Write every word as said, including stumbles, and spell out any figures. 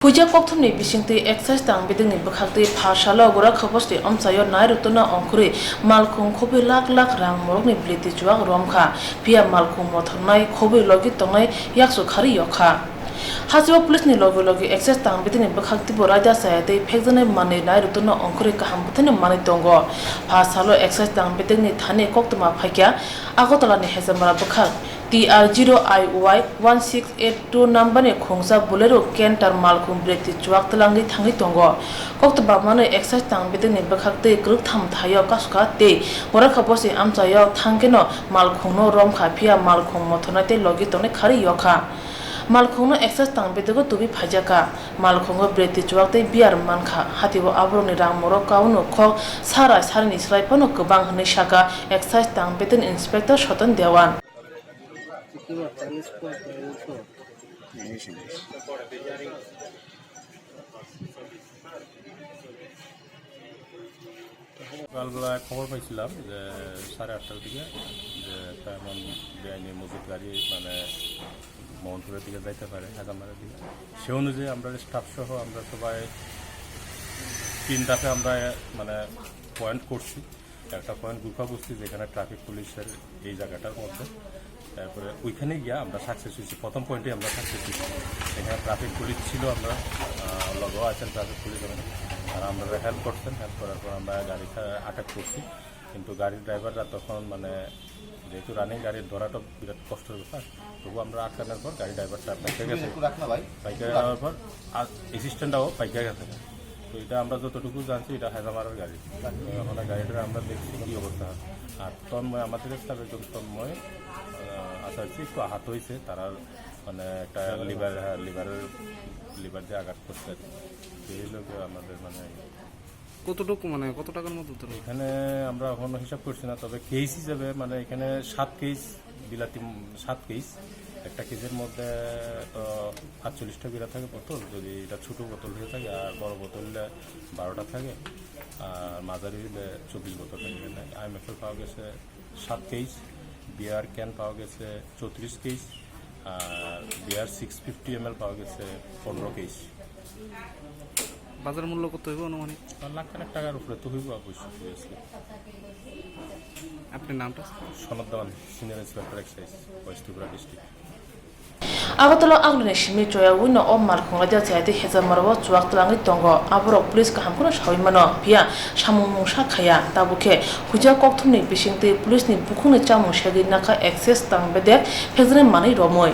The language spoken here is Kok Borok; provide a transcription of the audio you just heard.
Huijak kokthumni bisingtwi excise tang bedekni bwkhaktwi pha salo Gorakhapusni amchaio nai rwtwna ongkhorwi malkhung khobwi lakh lakh rang morokni biliti chuwak romkha, phiya malkhung mothornai khobwi logi tongnai yaksu kharwi yokha. Hasteo police ni logi logi excise tang bedekni bwkhaktwibo raida chayatwi phekjaknai manwi nai rwtwna ongkhorwi kaham bwtharni manwi tongo. Pha salo excise tang bedekni thani koktwma phaikha Agartala ni Hezamara bwkhak T R zero I Y one six eight two number ni khungsa Bolero Canter malkhung biliti chuwak twlangwi thangwi tongo. Koktwma manwi excise tang bedekni bwkhaktwi kwrwktham thaio kasukha tei Gorakhapusni amchaio thangkheno malkhungno romkha, phiya malkhung mothornai tei logi tongnai kharwi yokha. Malkhungno excise tang bedego tubui phaijakha. Malkhungo biliti chuwak tei beer mankha. Hatibo aborokni rang morok kauno khok sara sarini slai phano kwbang hwnwi sakha excise tang bedekni inspector Soton Dewan. সকালবেলায় খবর পাইছিলাম যে সাড়ে আটটার দিকে যে একটা এমন বেআইনি মজুত গাড়ি মানে মোহনপুরের দিকে যাইতে পারে, হেজামারের দিকে। সে অনুযায়ী আমরা স্টাফ সহ আমরা সবাই তিন ধাপে আমরা মানে পয়েন্ট করছি। একটা পয়েন্ট গুরখা বস্তি, যেখানে ট্রাফিক পুলিশের এই জায়গাটার মধ্যে, তারপরে ওইখানে গিয়া আমরা সাকসেস হয়েছি। প্রথম পয়েন্টে আমরা সাকসেস হয়েছি। এখানে ট্রাফিক পুলিশ ছিল, আমরা, আহ, লগেও আছেন ট্রাফিক পুলিশ ওখানে। তারা আমরা হেল্প করছেন, হেল্প করার পর আমরা গাড়ি আটক করছি। কিন্তু গাড়ির ড্রাইভাররা তখন মানে যেহেতু রানিং গাড়ি ধরাটা বিরাট কষ্টর ব্যাপার, তবু আমরা আটকানোর পর গাড়ি ড্রাইভারটা বাইকে গেছে। একটু রাখ না ভাই। বাইকে যাওয়ার পর আর অ্যাসিস্ট্যান্টটাও বাইকে গেছে। তো এটা আমরা যতটুকু জানছি, এটা হেজামারের গাড়ি। তো এখন গাড়িটার আমরা দেখছি কি অবস্থা। আর তন্ময়, আমাদের স্টাফ একজন তন্ময়, আহ, আশা হচ্ছে একটু আহত হয়েছে, তারার মানে একটা লিভার, হ্যাঁ, লিভারের, লিভার দিয়ে আঘাত করছে আর কি। তো এই লোক আমাদের মানে কতটুকু, মানে, কত টাকার মতো ধরো? এখানে আমরা এখনো হিসাব করছি না, তবে কেস হিসেবে, মানে, এখানে সাত কেস বিলাতি, উম, সাত কেস। একটা কেসের মধ্যে তো আটচল্লিশটা বিড়া থাকে বোতল, যদি এটা ছোট বোতল হয়ে থাকে, আর বড় বোতল হলে বারোটা থাকে, আর মাঝারি হলে চব্বিশ বোতল থাকে। এখানে আইএমএফ এর পাওয়া গেছে সাত কেস, বিয়ার ক্যান পাওয়া গেছে চৌত্রিশ কেস, আর বিয়ার সিক্স ফিফটি এমএল পাওয়া গেছে পনেরো কেস। বাজার মূল্য কত হইব আনুমানিক? লাখ খানেক টাকার উপরে তো হইব অবশ্যই, obviously। আপনার নামটা? Sanad Dewan, senior inspector excise, west Tripura district. Agartala agluni simi choya wino o malkhung raida chayatwi Hezamara o chuwak twlangwi tongo, aborok police kaham kheno sawi mano, phiya samung mungsa khaya. Tabuk khe huijak kokthumni bisingtwi police ni bukhukni chamung segwi nakha excise tang bedek phekjaknai manwi romwi.